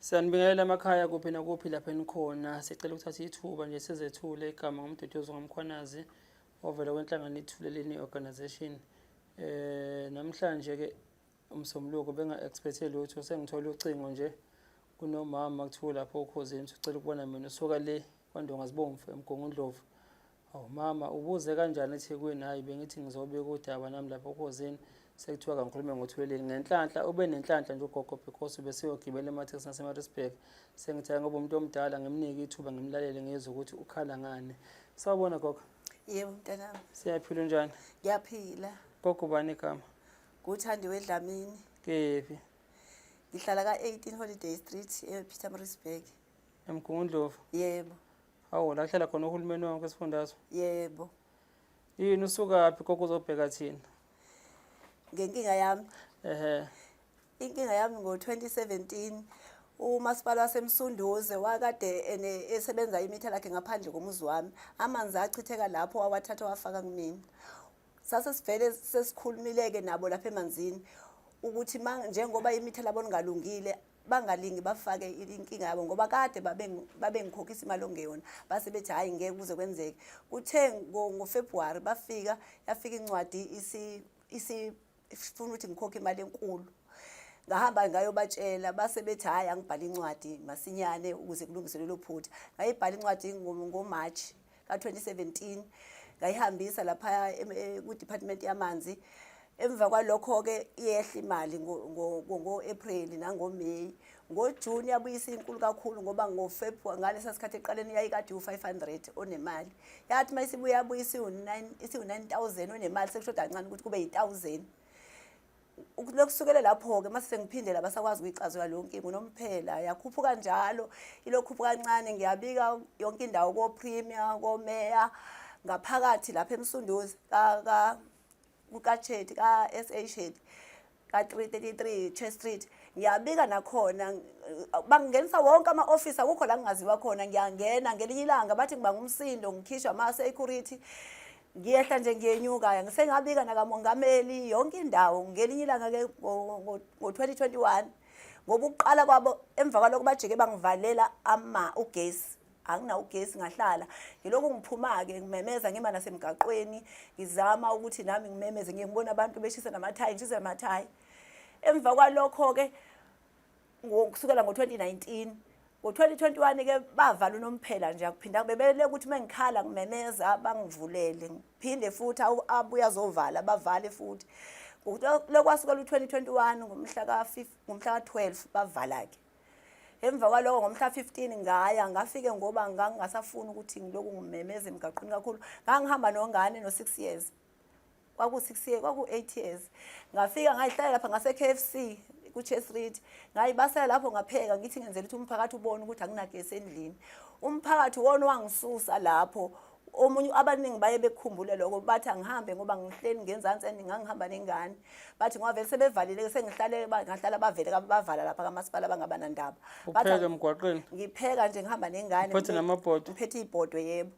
Siyanibingelela emakhaya kuphi nakuphi lapho enikhona. Sicela ukuthatha ithuba nje sizethule igama nguMduduzi ngoMkhwanazi ovela kwenhlangano iThuleleni Organisation. Namhlanje ke uMsombuluko benga-expect lutho, sengithola ucingo nje kunomama kuthiwa lapho oKhozini ucela ukubona mina, usuka le kwaNdonga zibomvu eMgungundlovu. Awu mama, ubuze kanjani eThekwini? Hhayi, bengithi ngizobika udaba nami lapho oKhozini, sekuthiwa kangikhulume ngoThuleleni. Ngenhlanhla ube nenhlanhla nje ugogo because ubeseyogibela emathekisi naseMaritzburg. Sengithi hhayi, ngoba umuntu omdala ngimnike ithuba ngimlalele ngizwe ukuthi ukhala ngani. Sawubona gogo. Yebo mntanami. Siyaphila, unjani? Ngiyaphila. Gogo, ubani igama? Nguthandiwe Dlamini. Kephi? Ngihlala ka-18 Holiday Street ePietermaritzburg. eMgungundlovu. Yebo. Hawu, la kuhlala khona uhulumeni wonke esifundazwe. Yebo. Yini, usukaphi gogo, uzobheka thina? Ngenkinga yami. Ehhe. Inkinga yami ngo-2017 umasipala waseMsunduze wakade esebenza imitha lakhe ngaphandle komuzi wami. Amanzi achitheka lapho awathatha wafaka kumina. Sase sivele sesikhulumile-ke nabo lapha emanzini ukuthi njengoba imitha labo lingalungile bangalingi bafake inkinga yabo ngoba kade babengikhokhisa imali ongeyona, base bethi hhayi, ngeke kuze kwenzeke. Kuthe ngoFebruwari bafika, yafika incwadi isifuna ukuthi ngikhokhe imali enkulu. Ngahamba ngayobatshela, base bethi hhayi, angibhale incwadi masinyane ukuze kulungiswe lelo phutha. Ngayibhala incwadi ngoMarch ka-2017, ngayihambisa laphaya ku-department yamanzi. Emva kwalokho-ke iyehla imali ngo-April nangoMay. NgoJune yabuyisa inkulu kakhulu ngoba ngoFebruary ngalesa sikhathi ekuqaleni yayikade iwu-500 onemali. Yathi uma isibuya yabuya isiwu-9,000 onemali, sekushoda kancane ukuthi kube yi-1,000. Lokusukela lapho-ke mase sengiphindela basakwazi ukuyixazulula leyo nkinga unomphela, yakhuphuka njalo, ilokhuphuka kancane. Ngiyabika yonke indawo ko-premier, komeya, ngaphakathi lapha eMsunduzi kukaChetty ka-SA Chetty ka-333 Church Street, ngiyabika nakhona, bangingenisa wonke ama-ofisi, akukho la ngingaziwa khona. Ngiyangena ngelinye ilanga bathi ngiba ngumsindo, ngikhishwa ama-security, ngiyehla nje ngiyenyuka. Ngisengabika nakamongameli yonke indawo. Ngelinye ilanga-ke ngo-2021 ngoba ukuqala kwabo, emva kwalokho bajike bangivalela ama ugesi, anginawo ugesi. Ngahlala ngilokhu ngiphuma-ke ngimemeza, ngima nasemgaqweni ngizama ukuthi nami ngimemeze, ngiye ngibona abantu beshisa namathayi, ngishise namathayi. Emva kwalokho-ke kusukela ngo-2019, ngo-2021-ke bavala unomphela nje, akuphinda bebele ukuthi uma ngikhala ngimemeza bangivulele, ngiphinde futhi abuye azovala, bavale futhi. Lokwasukela u-2021 ngomhla ka-12 bavala-ke. Emva kwaloko ngomhla 15 ngaya ngafike ngoba ngangingasafuni ukuthi ngilokhu ngimemeza emgaqweni kakhulu. Ngangihamba nongane no-6 years, kwaku-6 years, kwaku-8 years. Ngafika ngayihlala lapha ngase-KFC ku-Church Street, ngayibasela lapho, ngapheka, ngithi ngenzela ukuthi umphakathi ubone ukuthi anginagesi endlini. Umphakathi wona wangisusa lapho. Omunye abaningi baye bekukhumbule lokho, bathi angihambe ngoba ngihleli ngenzansi and ngangihamba nengane. Bathi ngoba vele sebevalile, sengihlale ngahlala, bavele bavala lapha kamasipala bangaba nandaba. Bathi Upheke emgwaqeni? Ngipheka nje ngihamba nengane. Uphethe namabhodwe? Ngiphethe ibhodwe, yebo.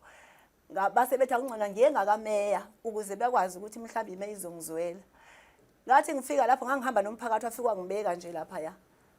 Base bethi akungcono ngiye ngakameya ukuze bekwazi ukuthi mhlawumbe imeya izongizwela. Ngathi ngifika lapho ngangihamba nomphakathi, wafika wangibeka nje laphaya.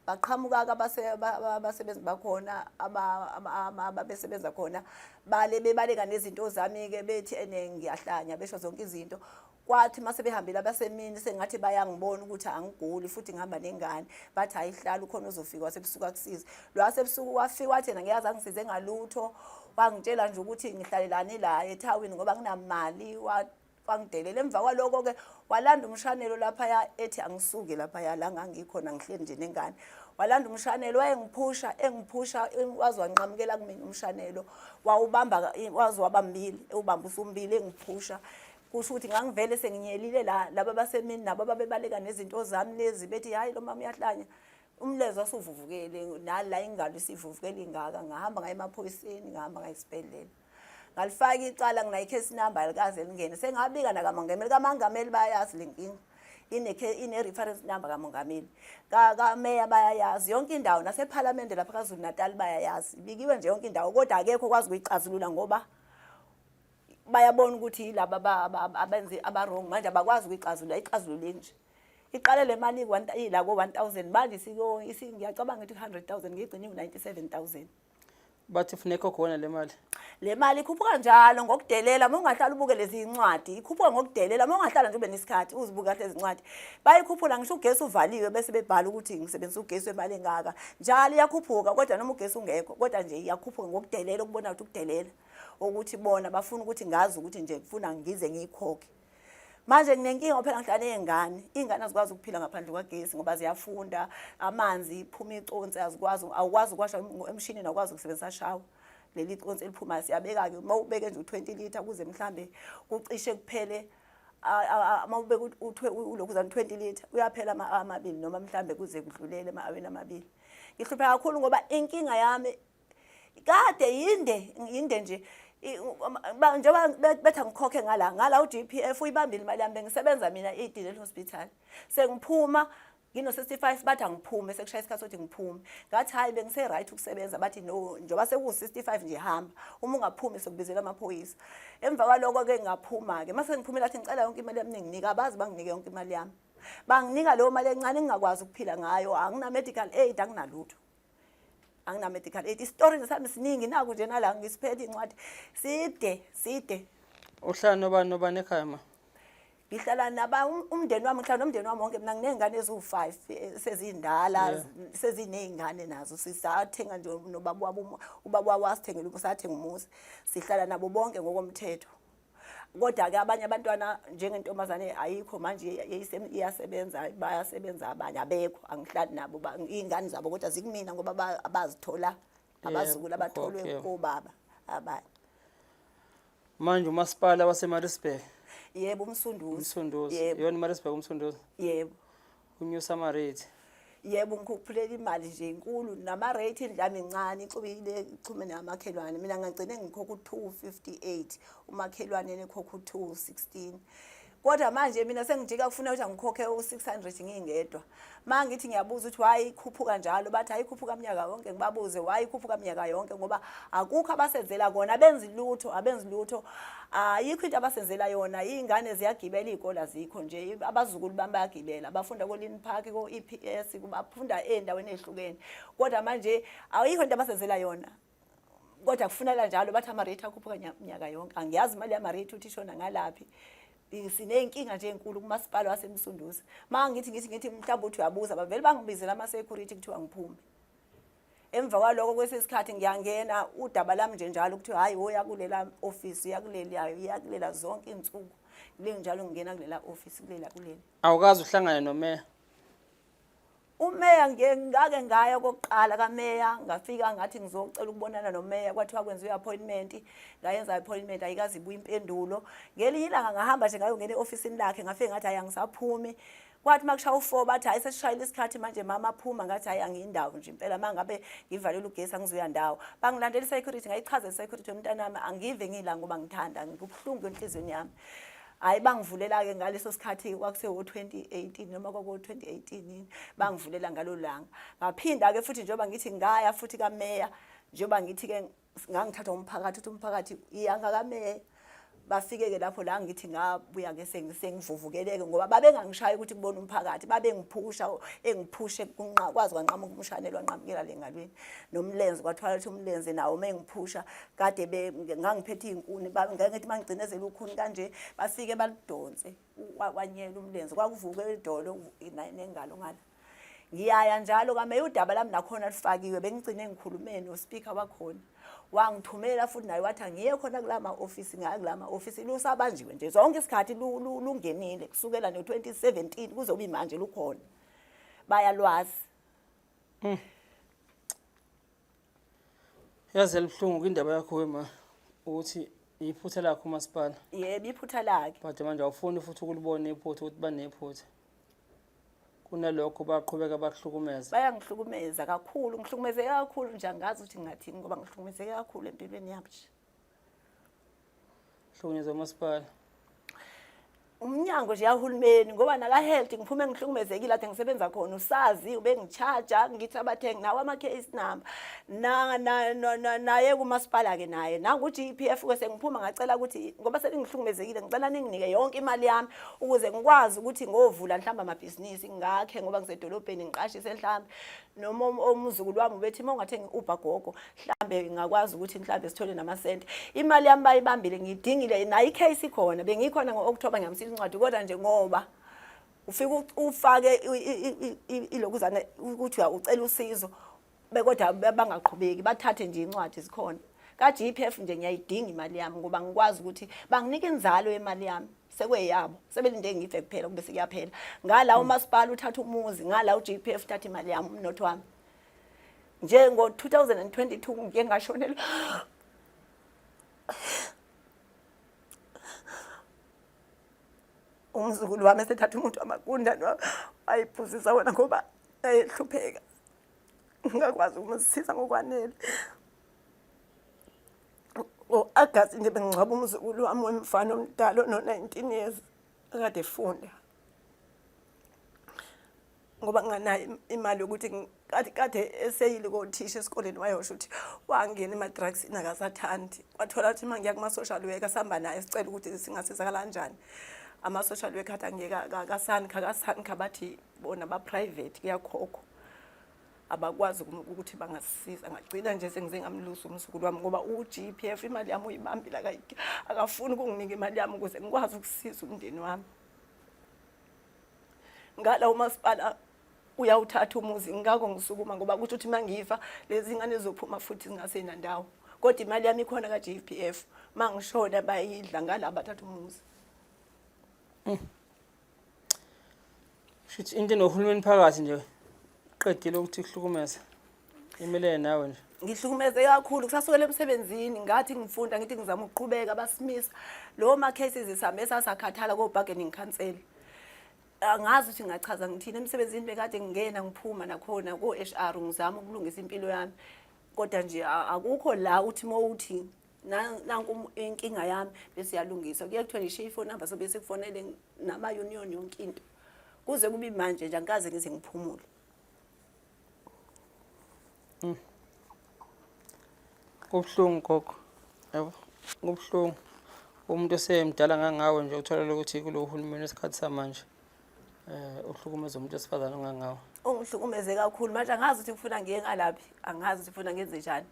Baqhamuka-ke abasebenzi bakhona ababesebenza khona, bale bebaleka nezinto zami-ke, bethi ene ngiyahlanya, besho zonke izinto. Kwathi uma sebehambile abasemini, sengathi bayangibona ukuthi angiguli futhi ngihamba nengane, bathi hayi, hlala, ukhona uzofika wasebusuku akusize. Lo wasebusuku wafika wathi yena ngiyazi angisize ngalutho, wangitshela nje ukuthi ngihlalelani la ethawini ngoba nginamali, wangidelela. Emva kwaloko-ke walanda umshanelo laphaya, ethi angisuke laphaya la ngangikhona ngihleli nje nengane. Walanda umshanelo, wayengiphusha engiphusha, waze wanqamukela kumina umshanelo, wawubamba waze waba mbili, ewubamba usumbili engiphusha. Kusho ukuthi ngangivele senginyelile la, laba basemini nabo ababebaleka nezinto zami lezi, bethi hayi, lo mama uyahlanya. Umlezo wasuvuvukele nala, ingalo isivuvukele ingaka. Ngahamba ngaye emaphoyiseni, ngahamba ngaye esibhedlela, ngalifaka icala, nginayo i-case number, alikaze lingene. Sengabika nakamongameli, kamongameli bayayazi le nkinga, ine-reference number kamongameli, kameya bayayazi yonke indawo, nasephalamende lapha KwaZulu Natal bayayazi, ibikiwe nje yonke indawo, kodwa akekho okwazi ukuyixazulula ngoba bayabona ukuthi yilaba abenze aba-wrong. Manje abakwazi ukuyixazulula, ixazulule nje. Iqale le mali ila ko-1000, manje ngiyacabanga ukuthi 100,000, ngiyigcine iwu-97,000. Bathi funeka khona le mali. Le mali ikhuphuka njalo ngokudelela. Uma ungahlala ubuke lezi ncwadi, ikhuphuka ngokudelela. Uma ungahlala nje ube nesikhathi uzibuke kahle lezi ncwadi, bayikhuphula ngisho ugesi uvaliwe, bese bebhala ukuthi ngisebenzisa ugesi wemali engaka. Njalo iyakhuphuka, kodwa noma ugesi ungekho, kodwa nje iyakhuphuka ngokudelela, ukubona ukuthi ukudelela ukuthi bona bafuna ukuthi ngazi ukuthi nje kufuna ngize ngiyikhokhe. Manje nginenkinga phela, ngihlala ney'ngane, iy'ngane azikwazi ukuphila ngaphandle kwagesi ngoba ziyafunda, amanzi phuma iconsi, azikwazi, awukwazi ukuwasha emshinini, awukwazi ukusebenzisa shawa. Leli consi eliphumayo siyabeka-ke, uma ubeke nje u-20 litre kuze mhlambe kucishe kuphele, uma ubeke ulokhuzana 20 litre uyaphela amabili, noma mhlambe kuze kudlulele ema-aweni amabili. Ngihlupheka kakhulu ngoba inkinga yami kade yinde yinde nje, njengoba bethi angikhokhe ngala ngala u-GPF uyibambile imali yami. Bengisebenza mina e-Edendale Hospital, sengiphuma ngino-65, bathi angiphume, sekushaya isikhathi sokuthi ngiphume. Ngathi hhayi, bengise-right ukusebenza. Bathi no, njengoba sekuwu-65 nje hamba, uma ungaphumi sokubizela amaphoyisa. Emva kwaloko-ke ngaphuma-ke. Uma sengiphumile athi ngicela yonke imali yami ninginika. Abazi banginike yonke imali yami, banginika leyo mali encane engingakwazi ukuphila ngayo. Angina-medical aid, anginalutho, angina-medical aid. Isitori sami siningi, naku nje nala ngisiphethe incwadi, side side. Uhlala nobani nobani ekhaya, ma? Ngihlala naba umndeni wami, ngihlala nomndeni wami wonke. Mina nginey'ngane eziwu-5 sezindala, seziney'ngane nazo. Sisathenga nje nobaba wabo, ubaba wabo wasithengela, sathenga umuzi, sihlala nabo bonke ngokomthetho. Kodwa-ke abanye abantwana, njengentombazane ayikho manje, iyasebenza, bayasebenza abanye, abekho, angihlali nabo. Iy'ngane zabo kodwa zikumina ngoba abazithola abazukulu abatholwe kobaba abanye. Manje umasipala waseMaritzburg? Yebo, uMsunduzi. UMsunduzi. Yebo. Yona iMaritzburg, uMsunduzi. Yebo. Unyusa ama-rate. Yebo, ngikhuphulela imali nje inkulu, nama-rate indlu yami incane, ixubile, ixhume namakhelwane. Mina ngagcine ngikhokha u-258, umakhelwane ekhokha u-216, kodwa manje mina sengijika kufuna ukuthi angikhokhe u-600 ngingedwa. Ma ngithi ngiyabuza ukuthi why ikhuphuka njalo, bathi ayikhuphuka minyaka yonke. Ngibabuze why ikhuphuka minyaka yonke, ngoba akukho abasenzela kona, abenzi lutho, abenzi lutho, ayikho into abasenzela yona. Iy'ngane ziyagibela, iy'kole azikho nje. Abazukulu bami bayagibela, bafunda ko-Lynn Park, ko-EPS, bafunda ey'ndaweni ey'hlukene, kodwa manje ayikho into abasenzela yona, kodwa kufuneka njalo bathi ama-rate akhuphuka minyaka yonke. Angiyazi imali yama-rate ukuthi ishona ngalaphi. Siney'nkinga nje ey'nkulu kumasipala waseMsunduzi. Ma ngithi mhlawumbe uthi uyabuza, bavele bangibizela ama-security, kuthiwa ngiphume. Emva kwaloko kwesinye isikhathi ngiyangena udaba lami nje njalo, kuthiwa hhayi, woya kulela office, uya kulela, uya kulela, zonke iy'nsuku njalo ngingena kulela office, kulela, kulela. Awukazi uhlangane nomeya? Umeya ngake ngaya kokuqala kameya, ngafika ngathi ngizocela ukubonana nomeya, kwathiwa kwenziwe i-appointment, ngayenza i-appointment, ayikaze ibuye impendulo. Ngelinye ilanga ngahamba nje ngayongena e-ofisini lakhe, ngafike ngathi hhayi, angisaphumi. Kwathi uma kushaya u-4 bathi hhayi, sesishayile isikhathi manje mama, phuma. Ngathi hhayi, angiyindawo nje impela, uma ngabe ngivalele ugesi angizuya ndawo. Bangilandela i-security, ngayichazela i-security, yomntanami angive ngila ngoba ngithanda, kubuhlungu enhliziyweni yami. Hhayi, bangivulela-ke ngaleso sikhathi, kwakusewo-2018 noma kwako-2018 yini, bangivulela ngalo langa. Ngaphinda-ke futhi, njengoba ngithi ngaya futhi kameya, njengoba ngithi-ke ngangithathwa umphakathi ukuthi umphakathi iya ngakameya. Bafike-ke lapho la ngithi ngabuya-ke sengivuvukeleke ngoba babengangishayi ukuthi kubona umphakathi, babengiphusha, engiphushe kwazi kwanqamuka umshanelo, wanqamukela le ngalweni nomlenze, kwathiwa ukuthi umlenze nawo uma engiphusha kade ngangiphethe iy'nkuni, ngithi uma ngigcinezela ukhuni kanje bafike baludonse, kwanyela umlenze, kwakuvuka idolo nengalo ngala. Ngiyaya njalo kameya, udaba lami nakhona lufakiwe. Bengigcine ngikhulume no-speaker wakhona, wangithumela futhi naye, wathi angiye khona kula ma-ofisi. Ngaya kula ma-ofisi, lusabanjiwe nje zonke isikhathi, lungenile kusukela no-2017 kuzobe manje lukhona, bayalwazi. Yazi yaluhlungu kwindaba yakho wema ukuthi iphutha lakho umasipala. Yebo, iphutha lakhe. But manje awufuni futhi ukulibona iphutha ukuthi banephutha. Kunalokho baqhubeka bakuhlukumeza. Bayangihlukumeza kakhulu, ngihlukumezeke kakhulu nje, angazi ukuthi ngingathini ngoba ngihlukumezeke kakhulu empilweni yami nje. Hlukunyezwa umasipala. Umnyango nje yahulumeni, ngoba naka-health ngiphume ngihlukumezekile ade ngisebenza khona, usazi ubengi-charge ngithi abathengi nawo ama-case number. Naye kumasipala-ke naye nangu-GPF-ke sengiphuma ngacela ukuthi ngoba selingihlukumezekile ngicela ninginike yonke imali yami ukuze ngikwazi ukuthi ngovula mhlawumbe amabhizinisi ngakhe, ngoba ngisedolobheni ngiqashise mhlawumbe noma umzukulu wami ubethi uma ungathenga i-Uber gogo mhlambe ngingakwazi ukuthi mhlambe sithole namasente. Imali yami bayibambile, ngiyidingile, nayo i-case ikhona, bengikhona ngo-October ngiyamsila incwadi, kodwa nje ngoba ufike ufake ilokuzana ukuthi ucela usizo bekodwa bangaqhubeki bathathe nje incwadi zikhona. Ka-GPF nje ngiyayidinga imali yami ngoba ngikwazi ukuthi banginika inzalo yemali yami, sekweyabo, sebelinde ngife kuphela kube sekuyaphela. Ngala umasipala uthatha umuzi, ngala u-GPF uthatha imali yami, umnotho wami. Nje ngo-2022 ngike ngashonelwa umzukulu wami esethatha umuntu wamagundane wayiphuzisa wona ngoba ayehlupheka, ngingakwazi ukumsiza ngokwanele. Ngo-Agasti nje bengingcwaba umzukulu wami wemfana omdala ono-19 years akade efunda, ngoba nginganayo imali yokuthi kade eseyile kothisha esikoleni, wayosho ukuthi wangena ema-drugsini akasathandi. Kwathola ukuthi uma ngiya kuma-social worker sihamba naye sicela ukuthi singasizakala kanjani, ama-social worker athi angiyeke kaSANCA, kaSANCA bathi bona ba-private kuyakhokhwa, abakwazi ukuthi bangasisiza. Ngagcina nje sengize ngamlusa umzukulu wami ngoba u-GPF imali yami uyibambile, akafuni ukunginika imali yami ukuze ngikwazi ukusiza umndeni wami. Ngala umasipala uyawuthatha umuzi, ngakho ngisukuma ngoba kusho ukuthi uma ngifa lezi ngane zizophuma futhi zingasenandawo, kodwa imali yami ikhona ka-GPF, uma ngishona bayidla ngala bathatha umuzi. Shuthi into enohulumeni phakathi nje qedile ukuthi kuhlukumeza imelene nawe nje. Ngihlukumeze kakhulu kusasukela emsebenzini, ngathi ngifunda ngithi ngizama ukuqhubeka basimisa lowo ma-cases, sihambe sasakhathala ko-bargaining council. Angazi ukuthi ngingachaza ngithini. Emsebenzini bekade ngingena ngiphuma nakhona ko-HR ngizama ukulungisa impilo yami, kodwa nje akukho la uthi uma uthi nanku inkinga yami bese iyalungiswa, kuye kuthiwa ngishiye ifoni number sobe sikufonele nama-union yonke into. Kuze kube manje nje angikaze ngize ngiphumule. Kubuhlungu gogo, yabo, kubuhlungu. Umuntu osemdala ngangawe nje uthola ukuthi kulo hulumeni wesikhathi samanje uhlukumeza umuntu wesifazane ongangawe. Ungihlukumeze kakhulu manje, angazi ukuthi ngifuna ngiye ngalaphi, angazi ukuthi ngifuna ngenze njani,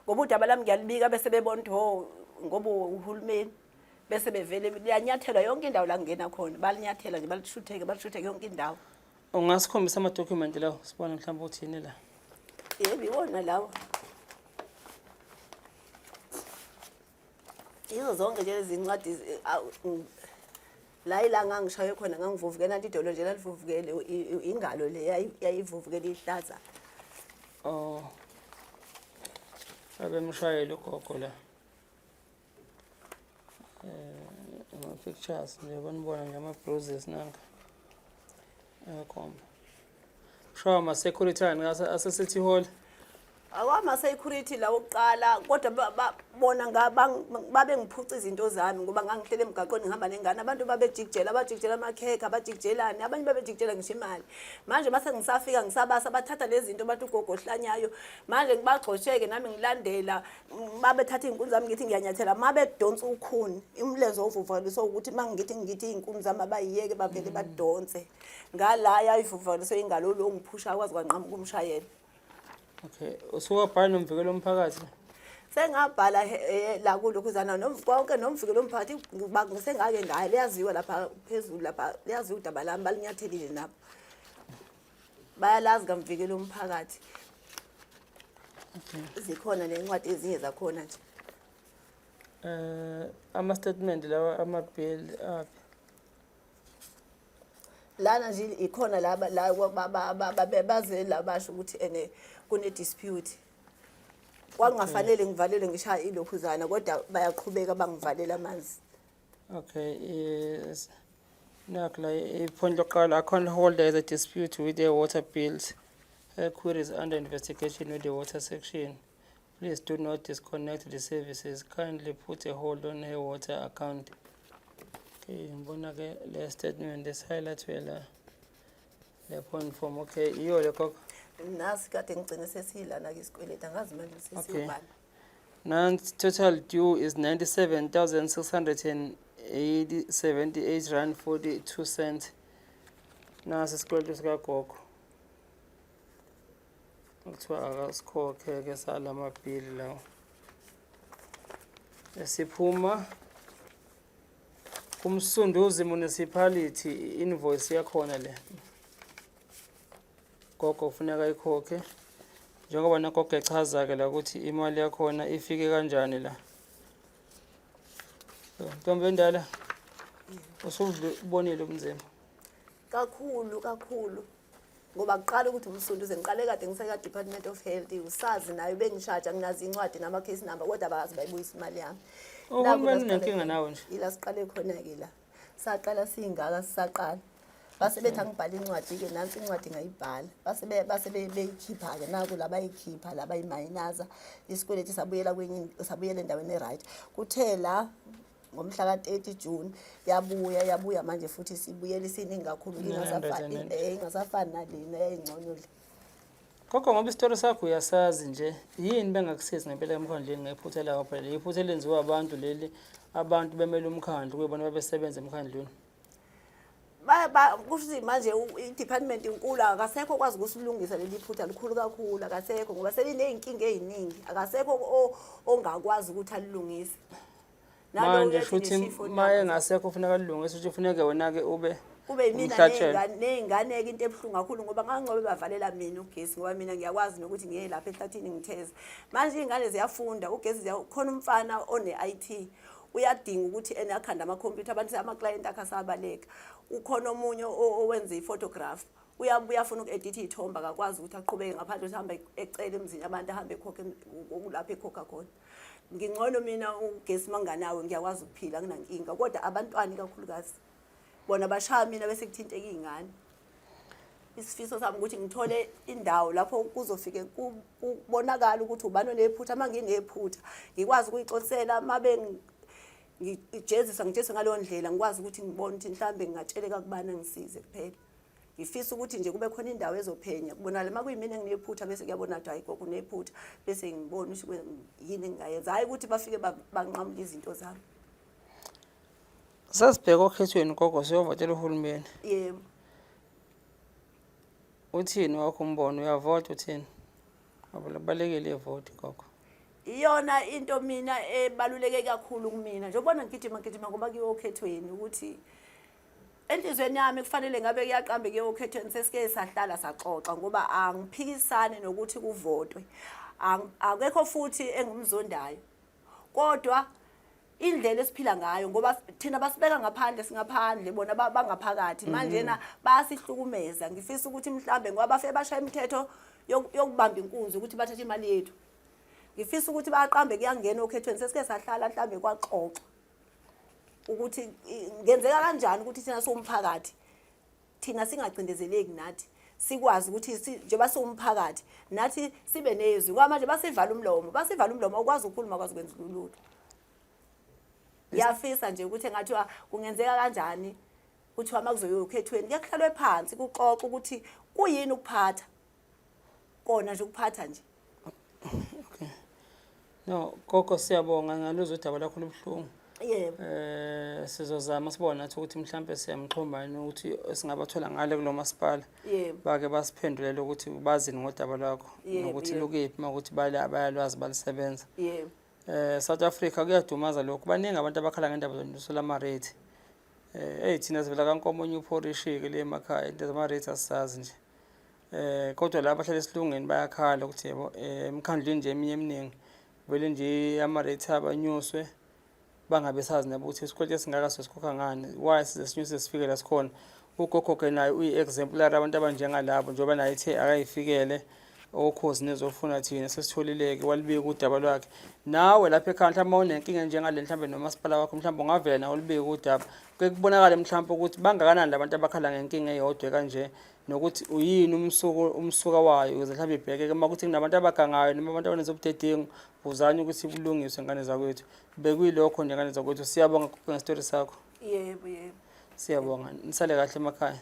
ngoba udaba lami ngiyalibika bese bebona ukuthi ho ngoba uhulumeni, bese bevele liyanyathelwa yonke indawo la ngingena khona, balinyathela nje balishutheke balishutheke yonke indawo. Ungasikhombisa amadokhumenti lawo sibone mhlawumbe uthini la? Yebo, iwona lawo, yizo zonke nje lezi ncwadi. La ila ngangishaye khona ngangivuvukele, nanti idolo nje lalivuvukele, ingalo le yayivuvukele ihlaza. Oh. Abemshayeli ugogo la. Ama-pictures nje banibona nje ama-bruises nanka. Ayakhomba. Shawa ama-security ani ase-City Hall. Awama-security la wokuqala, kodwa bona babengiphuca izinto zami ngoba ngangihlele emgaqweni ngihamba nengane, abantu babejikijela, abajikijela amakhekhe, abajikijelani, abanye babejikijela ngisho imali. Manje mase ngisafika ngisabasa bathatha lezi zinto, bathi ugogo ohlanyayo. Manje ngibagxosheke nami ngilandela, babethatha iy'nkuni zami ngithi ngiyanyathela, mabedonsa ukhuni umlenze ovuvukaliswe ukuthi uma ngithi iy'nkuni zami abayiyeke, bavele badonse ngala yayivuvukaliswe ingalo, lo ngiphusha kwaze kwanqamuka umshayelo. Okay, usuwabhala nomvikelo womphakathi? Sengabhala la kulokhuzana konke nomvikelo womphakathi, sengake ngayo, liyaziwa lapha phezulu lapha, liyaziwa udaba lami, balinyathelile nabo, bayalazi kamvikelo womphakathi. Zikhona nencwadi ezinye zakhona nje. Ama-statement lawa ama-bill aphi? Lana nje ikhona laba la baze la basho ukuthi ene kune dispute, kwakungafanele ngivalele ngishaya ilokhuzana, kodwa bayaqhubeka bangivalela amanzi. Okay, yes. Nakho la i-point lokuqala, account holder has a dispute with the water bills. Her query is under investigation with the water section. Please do not disconnect the services. Kindly put a hold on her water account. Okay, ngibona ke le statement esi-highlightwe la, le point form. Okay, iyo le gogo. Nasi kade ngigcine sesiyilana-ke isikweletu, angazi manje sesiyobani. Nansi, total due is 97 678 rand 42 cent. Nasi isikweletu sikagogo. Kuthiwa akasikhokhe-ke salamabhili lawo. Esiphuma kuMsunduzi Municipality, i-invoice yakhona le. Gogo kufuneka ikhokhe. Njengoba nagogo echaza-ke la ukuthi imali yakhona ifike kanjani la. Ntombi endala, usubonile ubunzima. Kakhulu kakhulu, ngoba kuqala ukuthi uMsunduze, ngiqale kade ngiseka-Department of Health, usazi nayo bengishaja, nginazo incwadi nama-case number, kodwa abakaze bayibuyisa imali yami. Uhulumeni unenkinga nawe nje. Ila siqale khona-ke la, saqala siyingaka, sisaqala base bethi angibhale incwadi-ke, nansi incwadi ngayibhala, base beyikhipha-ke, naku la bayikhipha la, bayimayinaza isikweletu, sabuyela kwenye, sabuyela endaweni e-right. Kuthe la ngomhla ka-30 June yabuya, yabuya manje futhi sibuyela isiningi kakhulu, ingasafani nalena yayingcono le. Gogo, ngoba isitori sakho uyasazi nje, yini bengakusizi ngempela emkhandlwini ngephutha lakho? Phela iphutha elenziwa abantu leli, abantu bemele umkhandlu kuyibona babesebenza emkhandlwini. Kusho ukuthi manje i-department inkulu, akasekho okwazi ukusilungisa leli phutha, likhulu kakhulu, akasekho ngoba seliney'nkinga ey'ningi, akasekho ongakwazi ukuthi alilungise. Manje shuthi ma engasekho kufuneka alilungise, ukuthi kufuneke wena-ke ube kube yimina umhlatshelo. Ney'ngane-ke. Into ebuhlungu kakhulu ngoba ngangcobe bavalela mina ugesi, ngoba mina ngiyakwazi nokuthi ngiye lapha ehlathini ngitheze. Manje iy'ngane ziyafunda, ugesi khona umfana one-IT uyadinga ukuthi ene akhande amakhompyutha, abantu ama-client akhe asabaleka. Ukhona omunye owenza i-photograph, uyabuya afuna uku-editha iy'thombe, akakwazi ukuthi aqhubeke ngaphandle ukuthi ahambe ecela emzini abantu, ahambe ekhokha kulapho ekhokha khona. Ngingcono mina ugesi manganawo, ngiyakwazi ukuphila, anginankinga, kodwa abantwana ikakhulukazi bona bashaya mina bese kuthinteka iy'ngane. Isifiso sami ukuthi ngithole indawo lapho kuzofike kubonakala ukuthi ubani onephutha, uma nginephutha ngikwazi ukuyixolisela, uma ngijeziswa ngijeziswe ngaleyo ndlela, ngikwazi ukuthi ngibone ukuthi mhlawumbe ngingatsheleka kubani angisize kuphela. Ngifisa ukuthi nje kube khona indawo ezophenya kubonakala uma kuyimina enginephutha, bese kuyabona ukuthi hayi gogo unephutha, bese ngibona ukuthi yini engingayenza, hhayi ukuthi bafike banqamule izinto zami. Sasibheka okhethweni gogo, siyovotela uhulumeni. Yebo. Uthini wakho umbono, uyavota, uthini? Ngoba libalulekile ivoti gogo. Iyona into mina ebaluleke kakhulu kumina, njengoba ngigijima ngigijima ngoba kuyiwa okhethweni, ukuthi enhliziyweni yami kufanele ngabe kuyaqambe kuyiwa okhethweni. Sesike sahlala saxoxa, ngoba angiphikisani nokuthi kuvotwe, akekho futhi engimzondayo, kodwa indlela esiphila ngayo, ngoba thina basibeka ngaphandle, singaphandle, bona bangaphakathi manjena bayasihlukumeza. Ngifisa ukuthi mhlambe ngoba bafike bashaya imithetho yokubamba inkunzi ukuthi bathathe imali yethu, ngifisa ukuthi bayaqambe kuyangena okhethweni. Sesike sahlala mhlambe kwaxoxwa ukuthi ngenzeka kanjani ukuthi thina siwumphakathi thina singacindezeleki, nathi sikwazi ukuthi njengoba siwumphakathi nathi sibe nezwi, ngoba manje basivala umlomo, basivala umlomo, awukwazi ukukhuluma, akwazi ukwenza lutho. Ngiyafisa nje ukuthi engathiwa kungenzeka kanjani kuthiwa uma kuzoyiwa okhethweni kuye kuhlalwe phansi kuxoxe ukuthi kuyini ukuphatha kona nje, ukuphatha nje. Okay. No, gogo, siyabonga ngaluzwa udaba lakho lubuhlungu. Yebo. Sizozama sibone nathi ukuthi mhlambe siyamxhuma yini ukuthi singabathola ngale kulo masipala. Bake basiphendulele ukuthi bazini ngodaba lwakho nokuthi lukephi, makuthi bala bayalwazi balisebenza. South Africa, kuyadumaza lokhu. Baningi abantu abakhala ngendaba zonyuso lama rate. Hey, thina sivela kaNkomo New Parish ke le emakhaya, into zama rate asisazi nje. Kodwa laba abahlala esilungeni bayakhala ukuthi yebo, emkhandlwini nje eminye eminingi vele nje ama rate abanyuswe bangabe sazi nabo ukuthi isikweletu esingaka sosikhokha ngani, why size sinyuse sifike la sikhona. Ugogo ke naye uyi-exemplary abantu abanjengalabo, njengoba naye ethe akayifikele okhozi nezofuna thina sesitholile-ke, walibika udaba lwakhe. Nawe lapha ekhaya mhlawumbe uma unenkinga enjengale mhlawumbe nomasipala wakho, mhlawumbe ungavela nawe ulibike udaba, kuke kubonakale mhlawumbe ukuthi bangakanani labantu abakhala ngenkinga eyodwa kanje, nokuthi uyini umsuka wayo, ukuze mhlawumbe ibhekeke. Uma kuthi kunabantu abagangayo noma abantu abanenza ubudedengu, buzani ukuthi kulungiswe, ngane zakwethu. Bekuyilokho nje, ngane zakwethu. Siyabonga ngestori sakho. Yebo, yebo. Siyabonga, nisale kahle emakhaya.